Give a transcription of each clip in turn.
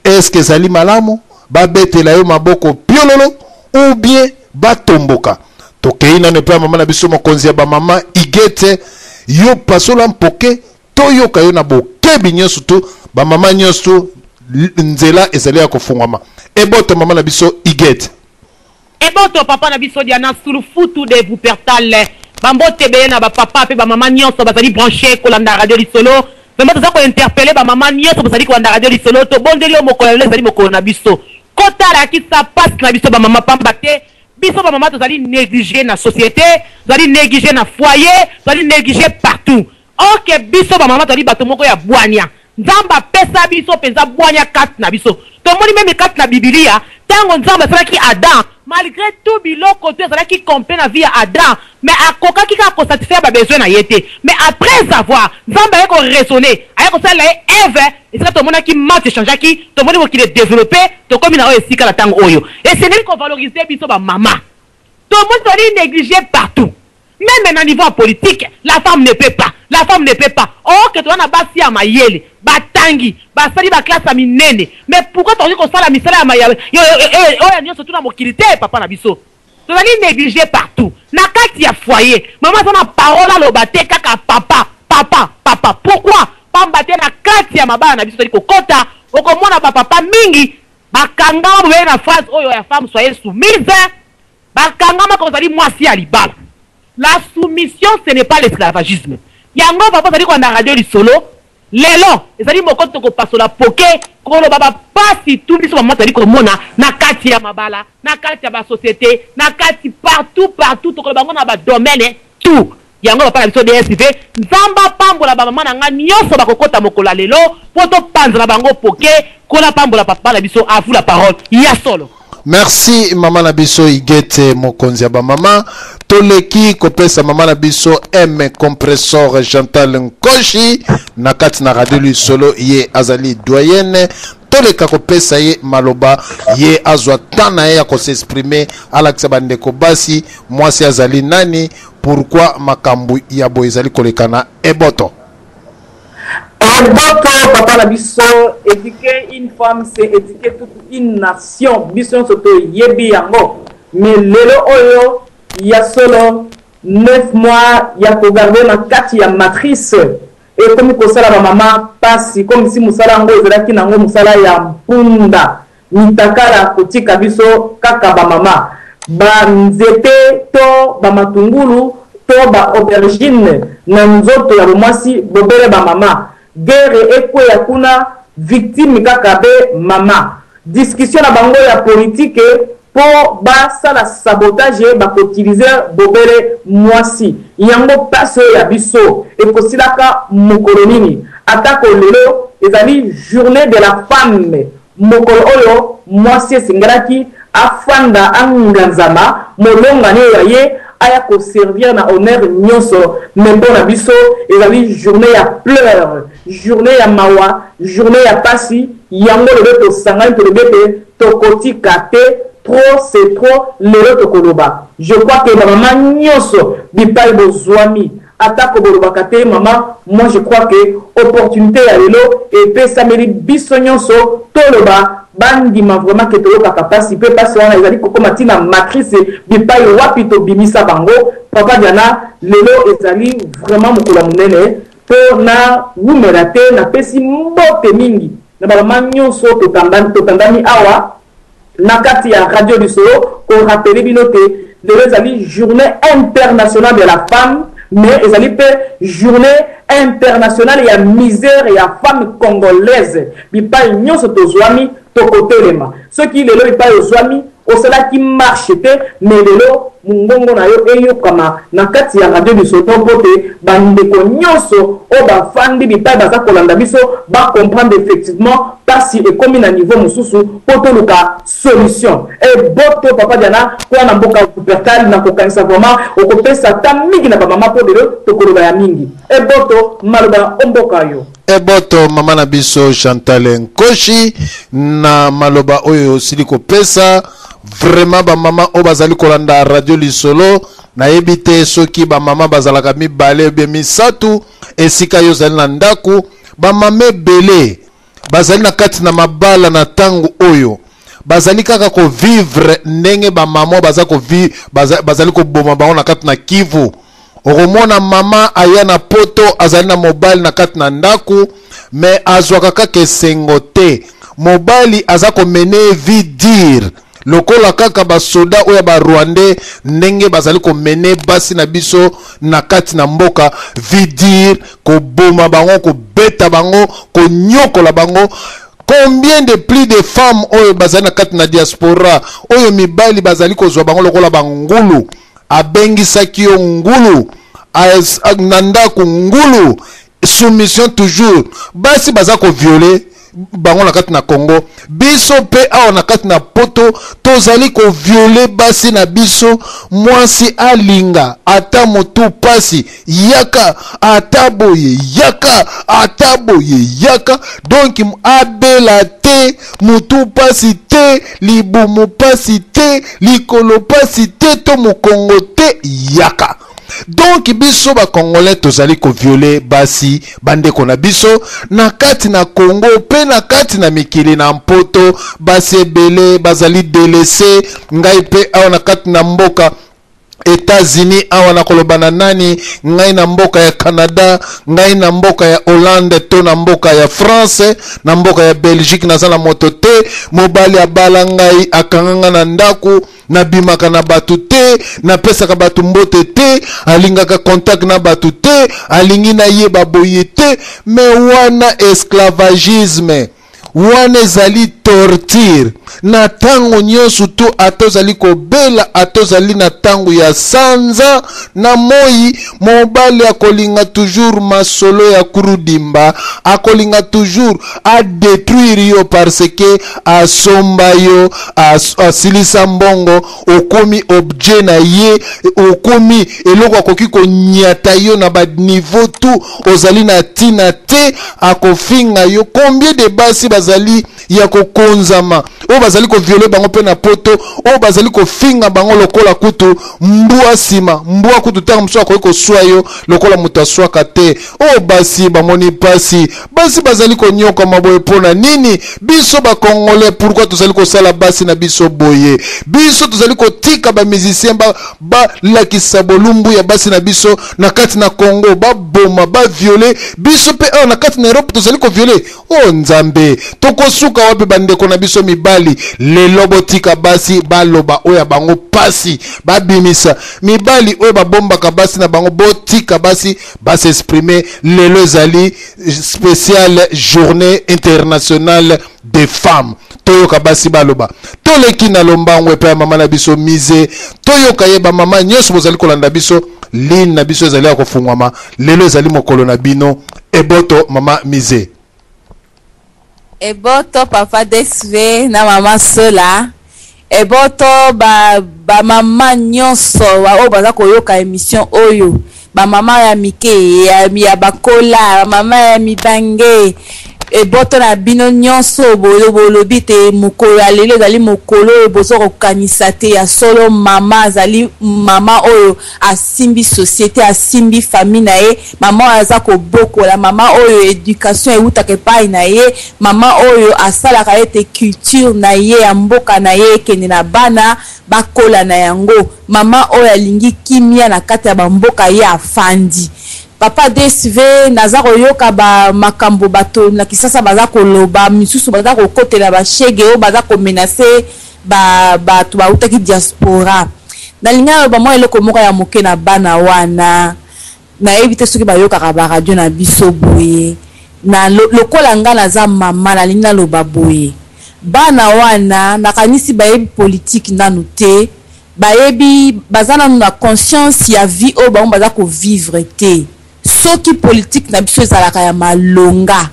Eske ezali malamu babetela yo maboko piololo ou bien batomboka? Tokei nano epai ya mama na biso mokonzi ya bamama Igete, yo pasola mpoke toyoka yo na bokebi nyonso tu bamama nyonso tu, nzela ezali ya kofungwama. Eboto mama na biso Igete. Eboto papa na biso Diana Sulufutu de Wuppertal. Bambote ebele na bapapa mpe bamama nyonso bazali branche kolanda radio Lisolo. Vraiment toza kointerpele bamama nyonso bazali kolanda radio Lisolo. Tobondeli yo mokolo ya lelo ezali mokolo na biso. Kotala kisa pasi na biso bamama, pamba te biso bamama tozali néglige na société, tozali néglige na foyer, tozali néglige partout. Or que biso bamama tozali bato moko ya bwania. Nzambe apesa biso mpenza bwania kati na biso. Tomoni meme kati na Bibilia, ntango Nzambe asalaki Adam, malgré tout biloko to ezalaki complet na vie ya Adam, mais akokaki kaka kosatisfaire babesoin na ye te. Mais après avoir, Nzambe aye koraisonner, aye kosalela ye Eve, esika tomonaki match echangeaki, tomoni mokili edéveloppe, tokomi na oyo esika na ntango oyo. Esengeli kovaloriser biso bamama. Tomoni tozali négligé partout. Même na niveau ya politique, la femme ne peut pas, la femme ne peut pas. Or que toza na basi ya mayele, batangi, basali ba classe ya minene, mais pourquoi tokoki kosala misala ya oyo nyonso tuna mokili te? Papa na biso, tozali négligé partout. Na kati ya foyer, mama aza na parole aloba te, kaka papa, papa, papa. Pourquoi? Pamba te na kati ya mabala na biso tozali kokota, okomona bapapa mingi bakangama bobele na phrase oyo ya "Femme, soyez soumise". Bakangama kozali mwasi ya libala. La soumission, ce n'est pas l'esclavagisme. Yango papa ozali kolanda radio Lisolo lelo, ezali moko tokopasola poke koloba bapasi tu biso bamama tozali komona na kati ya mabala, na kati ya basociété, na kati partout partout. Tokoloba yango na badomaine tout. Yango papa na biso DSV, Nzambe apambola bamama na nga nyonso bakokota mokolo ya lelo mpo topanzela bango poke. Kola pambola papa na biso. À vous la parole ya solo. Merci mama na biso Igete, mokonzi ya bamama. Toleki kopesa mama na biso M Compressor Chantal Nkoshi na kati na radio Lisolo. Ye azali doyenne, toleka kopesa ye maloba, ye azwa temps na ye ya kos'exprimer, alakisa bandeko basi mwasi azali nani, pourquoi makambo ya boye ezali koleka na eboto. Eboto papa na biso. Éduquer une femme, c'est éduquer toute une nation. Biso nyonso toyebi yango, mais lelo oyo ya solo, 9 mois ya kogarder na kati ya matrice ekomi kosala bamama mpasi, comme si mosala yango ezalaki nango mosala ya mpunda mitakala, kotika biso kaka bamama banzete to bamatungulu to baaubergine na nzoto ya bomwasi. Bobele bamama, guerre ekweya kuna, victime kaka be mama. Discussion na bango ya politike mpo basala sabotage, bakoutiliser bobele mwasi. Yango mpasi oyo ya biso ekosilaka mokolo nini? Atako lelo ezali Journée de la femme, mokolo oyo mwasi esengelaki afanda anganzama molongani oyo ya ye aya koservir na honneur nyonso, mais mpo na biso ezali journée ya pleurs, journée ya mawa, journée ya pasi. Yango lelo tosangani, tolobi ete tokotika te, trop c'est trop. Lelo tokoloba. Je crois que bamama nyonso bipai bozwami, atako bolobaka te mama, moi je crois que opportunité ya lelo epesameli biso nyonso toloba, bandima vraiment ke toyokaka mpasi, mpe mpasi wana ezali kokóma ntina matrice bipai wapi tobimisa bango. Papa Diana, lelo ezali vraiment mokolo ya monene mpo na wumela te. Napesi mbote mingi na bamama nyonso totandami awa na kati ya radio Lisolo, korappeler bino te lelo ezali Journée internationale de la femme, mais ezali mpe journée internationale ya misère ya femme congolaise. Bipai nyonso tozwami, tokotelema. Soki lelo bipai ozwami osalaki marche te, mais lelo mongongo na yo eyokama na kati ya radio Lisolo, mpo te bandeko nyonso oyo bafandi bipai baza kolanda biso bacomprendre effectivement mpasi ekomi na niveau mosusu, mpo toluka solution. Eboto papa Diana, kuna na mboka Wuppertal, na kokanisa vraiment okopesa ata mingi na bamama, mpo lelo tokoloba ya mingi. Eboto, maloba o mboka yo. Eboto mama na biso Chantal Nkoshi na maloba oyo osili kopesa. Vraiment bamama oyo bazali kolanda radio Lisolo, nayebi te soki bamama bazalaka mibale obie misato esika yo ozali na ndako. Bamama ebele. bazali na kati na mabala na ntango oyo bazali kaka kovivre ndenge bamama baza kovi, bazali koboma bango na kati na Kivu. Okomona mama aya na poto, azali na mobali na kati na ndako, me azwaka kaka esengo te. Mobali aza komene vie dure lokola kaka basoda oyo ya barwandais, ndenge bazali komene basi na biso na kati na mboka, vie dure, koboma bango, kobeta bango, konyokola bango. Combien de plus de femmes oyo bazali na kati na diaspora, oyo mibali bazali kozwa bango lokola bangulu? Abengisaki yo ngulu na ndako, ngulu, soumission toujours. Basi baza kovioler bango na kati na Congo. Biso mpe awa na kati na poto tozali kovioler basi na biso. Mwasi alinga ata motu pasi, yaka, ata boye, yaka, ata boye, yaka. Donc abela te, motu pasi te, libumu pasi te, likolo pasi te, to mokongo te, yaka. Donc biso bacongolais tozali kovioler basi bandeko na biso na kati na Congo mpe na kati na mikili na mpoto. Basi ebele bazali délaissées. Ngai mpe awa na kati na mboka États-Unis awa, na koloba na nani? Ngai na mboka ya Canada, ngai na mboka ya Hollande, to na mboka ya France, na mboka ya Belgique, naza na moto te. Mobali abala ngai, akanga nga na ndako, nabimaka na bato te, napesaka bato mbote te, alingaka contact na bato te, alingi nayeba boye te. Me wana esclavagisme, wana ezali torture. Na ntango nyonso tu, ata ozali kobela, ata ozali na ntango ya sanza na moi, mobali akolinga toujours masolo ya kurudimba, akolinga toujours adétruire yo, parce que asomba yo, asilisa mbongo, okomi objet na ye, okomi eloko akoki konyata yo na baniveau tu, ozali na ntina te, akofinga yo. Combien de basi bazali ya kokonzama, oyo bazali kovioler bango mpe na poto, oyo bazali kofinga bango lokola kutu mbwa nsima mbwa, kutu ntango mosusu akoki koswa yo lokola moto aswaka te. Oyo basi bamoni mpasi, basi bazali konyokama boye mpo na nini? Biso bacongolais, pourquoi tozali kosala basi na biso boye? Biso tozali kotika bamusicien balakisa bolumbu ya basi na biso na kati na Congo, baboma, bavioler. Biso mpe awa na kati na Europe tozali kovioler. O Nzambe, tokosuka wapi? Bandeko na biso mibali, lelo botika basi baloba oyo ya bango pasi, babimisa. Mibali oyo babombaka basi na bango, botika basi bas'exprimer. Lelo ezali spéciale Journée internationale des femmes, toyoka basi baloba. Toleki na lombango epai ya mama na biso Mise, toyoka ye. Bamama nyonso bozali kolanda biso, ligne na biso ezali ya kofungwama. Lelo ezali mokolo na bino. Eboto, mama Mise. Eboto, papa DSV na mama Sola. Eboto bamama ba nyonso oyo baza koyoka émission oyo, bamama ya mike, ya bakola, bamama ya mibange, eboto na bino nyonso. Bolobi te mokolo ya lelo ezali mokolo oyo boza kokanisa te. Ya solo, mama azali mama oyo asimbi société, asimbi famille na ye, mama oyo aza kobokola, mama oyo éducation eutaka epai na ye, mama oyo asalaka ete culture na ye ya mboka na ye ekende na bana, bakola na yango, mama oyo alingi kimia na kati ya bamboka ye afandi. Papa DSV, naza koyoka bamakambo bato na Kisasa baza koloba, misusu baza kokotela bashege oyo baza komenacer bato bautaki diaspora. Nalingi naloba mwa eloko moko ya moke na bana wana. Nayebi te soki bayokaka baradio na biso boye. Na lokola nga naza mama, nalingi naloba boye: bana wana, nakanisi bayebi politike nanu te, bayebi, baza nanu na conscience ya vie oyo bango baza kovivre te. Soki politike na biso ezalaka ya malonga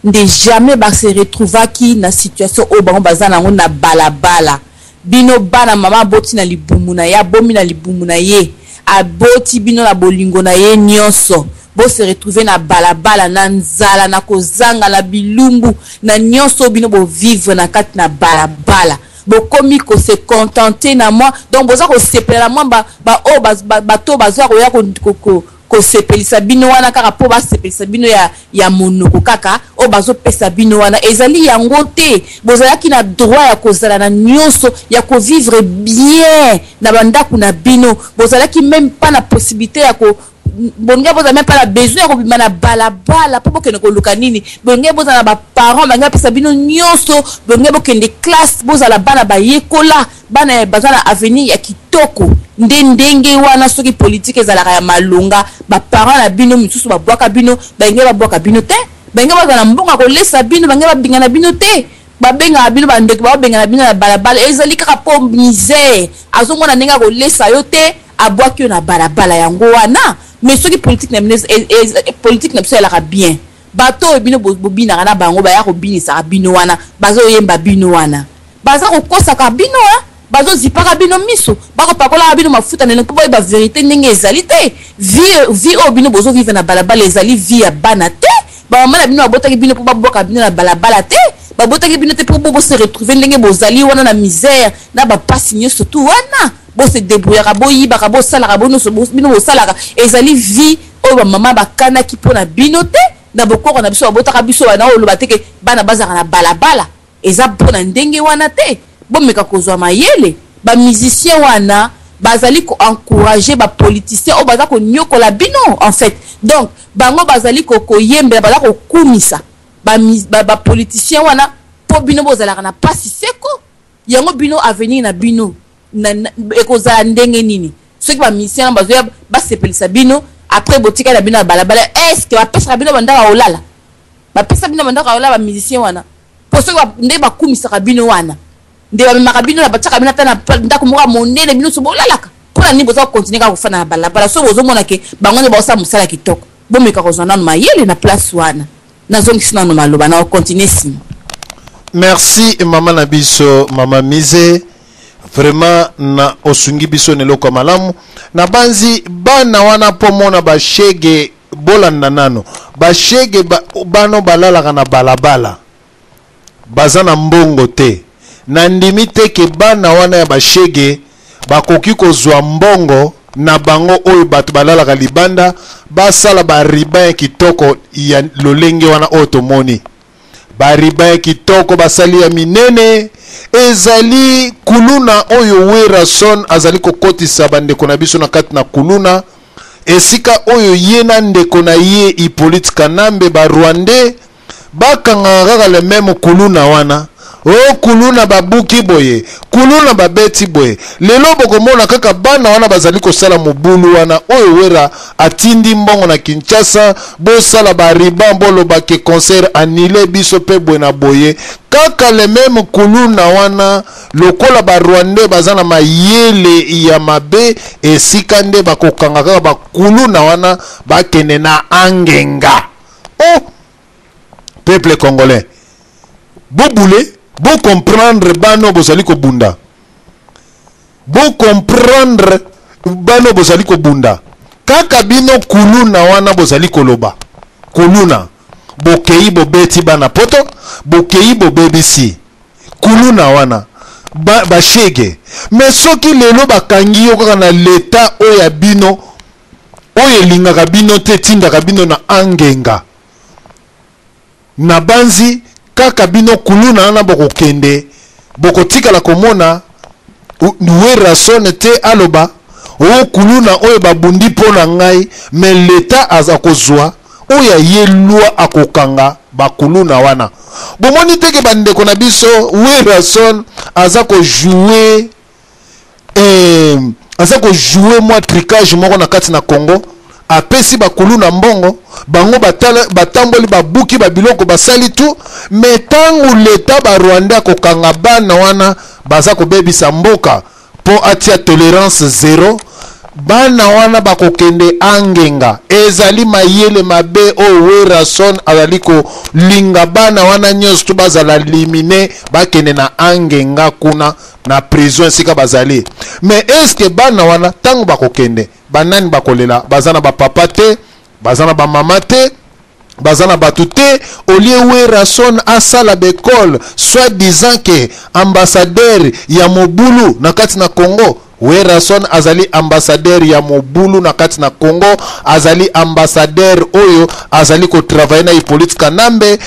nde jamais base retrouvaki na situation oyo bango baza nango na balabala. Bino bana, mama aboti na libumu na ye, abomi na libumu na ye, aboti bino na bolingo na ye nyonso, bose retrouve na balabala, na nzala, na kozanga, na bilumbu, na nyonso oyo bino bovivre na kati na balabala. Bokomi kose contenter na mwa, donc boza kosepela na mwa baoyo bato bazwa koya. kosepelisa bino wana kaka mpo basepelisa bino ya, ya monoko kaka oyo bazopesa bino wana ezali yango te. Bozalaki na droit ya kozala na nyonso, ya kovivre bien na bandako na bino. Bozalaki même pas na possibilité ya ko bolingi bozala même pas na besoin ya kobima na balabala mpo bokende koluka nini. Bolingi bozala na baparent balingi bapesa bino nyonso, bolingi bokende classe, bozala bana bayekola, bana baza na avenir ya kitoko. Nde ndenge wana soki politike ezalaka ya malonga, baparent na bino misusu babwaka bino, balingi babwaka bino te, balingi bazala na mbongo ya kolesa bino, balingi babingana bino te, babengaka bino bandeko, babengana bino na balabala. Ezali kaka mpo misère, azomona ndenge akolesa yo te, abwaki yo na balabala yango wana. Mais soki politique na bino, politique na biso ezalaka bien, bato oyo bino bobinaka na bango, baya kobinisaka bino wana, bazoyemba bino wana, baza kokosaka bino, bazozipaka bino miso, bakopakolaka bino mafuta nene mpo boyeba vérité ndenge ezali te. Vie oyo bino bozovivre na balabala ezali vie ya bana te. Bamama na bino babotaki bino mpo babwaka bino na balabala te. Babotaki bino te mpo bose retrouver ndenge bozali wana na misère, na bapasi nyonso tu wana. Bose débrouillaka, boyibaka, bosalaka, bo nyonso bino bosalaka, ezali vie oyo bamama bakanaki mpo na bino te. Na bokoko na biso, babotaka biso bana, oloba te ke bana bazalaka na balabala, eza mpo na ndenge wana te. Bomeka kozwa mayele. Bamusicien wana bazali koencourager bapoliticien oyo baza konyokola bino en fait. Donc bango bazali koyembela, baza kokumisa bapoliticien wana mpo bino bozalaka na pasi seko. Yango bino, avenir na bino ekozala ndenge nini soki bamusicien wana bazoya basepelisa bino, après botikali na bino na balabala? Est ce que bapesaka bino bandako ya kolala? Bapesa bino bandako ya kolala, bamusicien wana? Mpo soki nde bakumisaka bino wana, nde bamemaka bino na batiaka bino ata na ndako moko ya monene, bino so bolalaka, mpona nini boza kocontinuer kaka kofanda na balabala so bozomona ke bango nde baosala mosala kitoko? Bomeka kozwa nano mayele na place wana. Nazongisi nano maloba na ocontinuer nsima. Merci, mama na biso, mama Mise. Vraiment na osungi biso na eloko ya malamu. Nabanzi bana wana mpo mona bashege, bolanda nano bashege bano balalaka na balabala, baza na mbongo te. Nandimi te ke bana wana ya bashege bakoki kozwa mbongo na bango oyo bato balalaka libanda basala baruban ya kitoko ya lolenge wana oyo tomoni. Baruban ya kitoko basali ya minene ezali kuluna oyo Werrason azali kokotisa bandeko na biso na kati na kuluna, esika oyo ye na ndeko na ye Hippolyte Kanambe, Barwandais, bakangaka kaka le même kuluna wana. O kuluna babuki boye, kuluna babeti boye. Lelo bokomona kaka bana wana bazali kosala mobulu wana oyo Wera atindi mbongo na Kinshasa, bosala baruban, boloba ke concert annulé, biso mpe boye na boye. Kaka le même kuluna wana, lokola Barwandais baza na mayele ya mabe, esika nde bakokanga kaka bakuluna wana, bakende na Angenga. Oh, peuple congolais, bobule, bocomprendre bano bozali kobunda, bocomprendre bano bozali kobunda. Kaka bino kuluna wana bozali koloba kuluna, bokei bobeti bana poto, bokei bobebisi kuluna wana, bashege. Mais soki lelo bakangi yo kaka na leta oyo ya bino, oyo elingaka bino te, etindaka bino na Angenga, na banzi kaka bino kuluna wana bokokende, bokotikala komona Werrason te aloba o kuluna oyo babundi mpo na ngai. Mais leta aza kozwa oyo aye loi, akokanga bakuluna wana. Bomoni teke bandeko na biso, Werrason aza kojouer aza kojouer mwa tricage moko na kati na Congo. Apesi bakuluna mbongo, bango batamboli, babuki babiloko, basali tu. Mais ntango leta Barwandais akokanga bana wana baza kobebisa mboka mpo atia tolérance zéro, bana wana bakokende Angenga. Ezali mayele mabe oyo Werrason azali kolinga bana wana nyonso to bazala éliminé, bakende na Angenga kuna na prison esika bazali. Mais est-ce bana wana ntango bakokende, banani bakolela? Baza na bapapa te, baza na bamama te, baza na bato te. Au lieu Werrason asala baekole, soit disant ke ambassadeur ya mobulu na kati na Congo. Werrason azali ambassadeur ya mobulu na kati na Congo, azali ambassadeur oyo azali kotravaille na Hippolyte Kanambe.